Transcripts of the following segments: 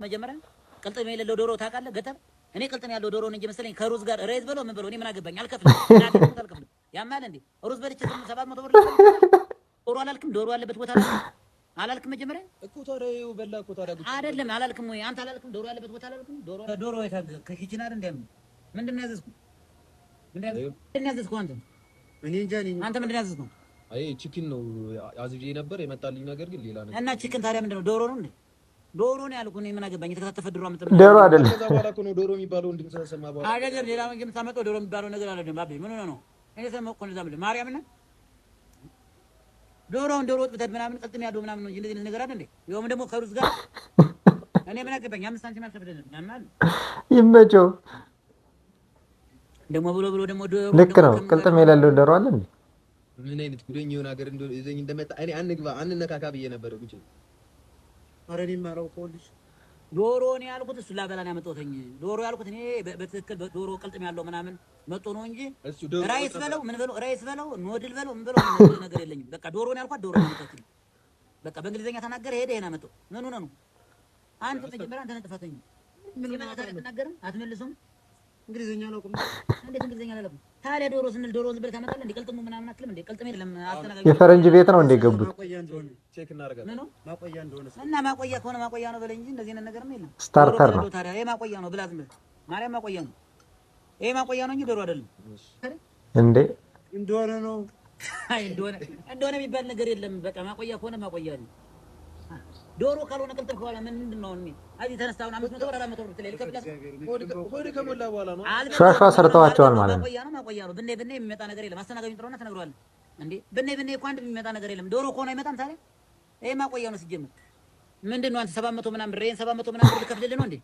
መጀመሪያ ቅልጥም የሌለው ዶሮ ታውቃለህ? ገጠር እኔ ቅልጥም ያለው ዶሮ ነው እንጂ መሰለኝ ከሩዝ ጋር rice በለው ምን በለው እኔ ምን አገባኝ? አልከፍልም። እናቴ ትሙት አልከፍልም። ያማል እንዴ? ሩዝ በልቼ 700 ብር ልክፈል? ዶሮ አላልክም? ዶሮ ያለበት ቦታ አላልክም? አላልክም? መጀመሪያ እኮ ታዲያ ይኸው በላ እኮ ታዲያ ጉድ። አይደለም አላልክም ወይ? አንተ አላልክም? ዶሮ ያለበት ቦታ አላልክም? ዶሮ ዶሮ የት አለ? ከ kitchen አይደል እንዴ? ምንድን ነው ያዘዝኩህ? ምንድን ነው ያዘዝኩህ አንተ? እኔ እንጃ እኔ አንተ ምንድን ነው ያዘዝኩህ? አይ chicken ነው አዝዤ ነበር፣ የመጣልኝ ነገር ግን ሌላ ነገር። እና chicken ታዲያ ምንድን ነው? ዶሮ ነው እንዴ? ዶሮ ነው ያልኩህ። እኔ ምን አገባኝ? የተከታተፈ ዶሮ አምጥተህ ዶሮ አይደለም። ከዛ በኋላ እኮ ነው ዶሮ የሚባለው እንድንሰማ በኋላ። አይደለም፣ ሌላ ምግብ የምታመጣው ዶሮ የሚባለው ነገር አይደለም። ባቢ ምን ሆነህ ነው? እኔ ሰማሁ እኮ እንደዛ ብለህ ማርያምን ዶሮውን ዶሮ ወጥ ብተህ ምናምን ቅልጥም ያለው ምናምን ነው እንጂ እንደዚህ ነገር አይደል እንዴ? ይኸውም ደግሞ ከሩዝ ጋር እኔ ምን አገባኝ? 5 ሳንቲም አልከፍልህም። ያማል። ይመቸው። ደግሞ ብሎ ብሎ ደግሞ ዶሮ ልክ ነው። ቅልጥም የሌለው ዶሮ አለ እንዴ? ምን አይነት ጉደኝ የሆነ ሀገር እንደሆነ ይዘኝ እንደመጣ እኔ አንግባ አንነካካ ብዬ ነበር ጉጭ። ኧረ እኔም አላውቀውልሽ። ዶሮ እኔ ያልኩት እሱ ላበላ ነው ያመጣሁትኝ። ዶሮ ያልኩት እኔ በትክክል ዶሮ ቅልጥም ያለው ምናምን መጥቶ ነው እንጂ እሱ ዶሮ rice በለው ምን በለው፣ rice በለው noodle በለው ምን በለው ምንም ነገር የለኝም። በቃ ዶሮ ነው ያልኳት፣ ዶሮ ነው ያመጣችልኝ። በቃ በእንግሊዝኛ ተናገረ ሄደ፣ ይሄን አመጣው። ምን ሆነህ ነው አንተ? መጀመሪያ አንተ ነህ ጥፋተኛ። ምን አትናገርም? አትመልሱም? እንግሊዝኛ አላውቅም። እንዴት እንግሊዝኛ አላውቅም? ታዲያ ዶሮ ስንል ዶሮ ዝም ብለህ ታመጣለህ እንዴ? ቅልጥሙ ምናምን አትልም እንዴ? ቅልጥም የለም አስተናጋጅ። የፈረንጅ ቤት ነው እንደ ገቡት። ማቆያ እንደሆነ check እናደርጋለን። ምኑ? ማቆያ እንደሆነ። እና ማቆያ ከሆነ ማቆያ ነው በለኝ እንጂ እንደዚህ አይነት ነገርም የለም። Starter ዶሮ ነው። ከሌለው ታዲያ ይሄ ማቆያ ነው ብላ ዝም ብለህ። ማርያም ማቆያ ነው። ይሄ ማቆያ ነው እንጂ ዶሮ አይደለም። እንዴ? እንደሆነ ነው። አይ እንደሆነ እንደሆነ የሚባል ነገር የለም። በቃ ማቆያ ከሆነ ማቆያ ነው። ዶሮ ካልሆነ ቅልጥም ከሆነ ምን ምንድን ነው? እኔ እዚህ ተነስተህ አሁን 500 ብር 400 ብር ብትለኝ ልከፍልህ? ሆድ ከሞላ በኋላ ነው። ሿሿ ሰርተዋቸዋል ማለት ነው። ማቆያ ነው ማቆያ ነው። ብናይ ብናይ የሚመጣ ነገር የለም። አስተናጋጁን ጥራውና ትነግረዋለህ። እንዴ ብናይ ብናይ እኮ አንድ የሚመጣ ነገር የለም። ዶሮ ከሆነ አይመጣም። ታዲያ ይሄ ማቆያ ነው ሲጀምር። ምንድን ነው አንተ 700 ምናምን ብር፣ ይሄን 700 ምናምን ብር ልከፍልልህ ነው እንዴ?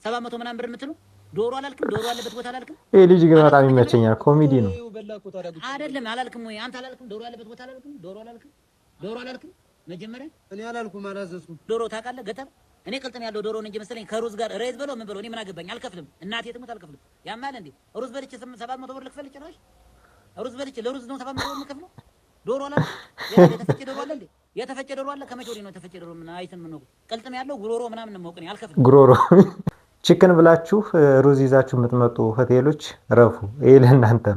700 ምናምን ብር የምትለው ዶሮ አላልክም? ዶሮ ያለበት ቦታ አላልክም? ይህ ልጅ ግን በጣም ይመቸኛል። ኮሜዲ ነው። ይኸው በላ እኮ ታዲያ ጉጭ። አይደለም አላልክም ወይ? አንተ አላልክም? ዶሮ ያለበት ቦታ አላልክም? ዶሮ አላልክም? ዶሮ አላልክም? መጀመሪያ እኔ አላልኩም፣ አላዘዝኩም። ዶሮ ታውቃለህ? ገጠር እኔ ቅልጥም ያለው ዶሮ ነው እንጂ መሰለኝ ከሩዝ ጋር rice በለው ምን በለው እኔ ምን አገባኝ? አልከፍልም። እናቴ ትሙት አልከፍልም። ያማል እንዴ? ሩዝ በልቼ 700 ብር ልክፈል? ጭራሽ ሩዝ በልቼ ለሩዝ ነው 700 ብር የምከፍለው? ዶሮ አላልክም? የተፈጨ ዶሮ አለ እንዴ? የተፈጨ ዶሮ አለ? ከመቼ ወዲህ ነው የተፈጨ ዶሮ? ምን አይተን ምን ነው ቅልጥም ያለው ጉሮሮ ምናምን ነው የማውቅ እኔ አልከፍልም። ጉሮሮ chicken ብላችሁ ሩዝ ይዛችሁ የምትመጡ ሆቴሎች ረፉ። ይህ ለእናንተ ነው።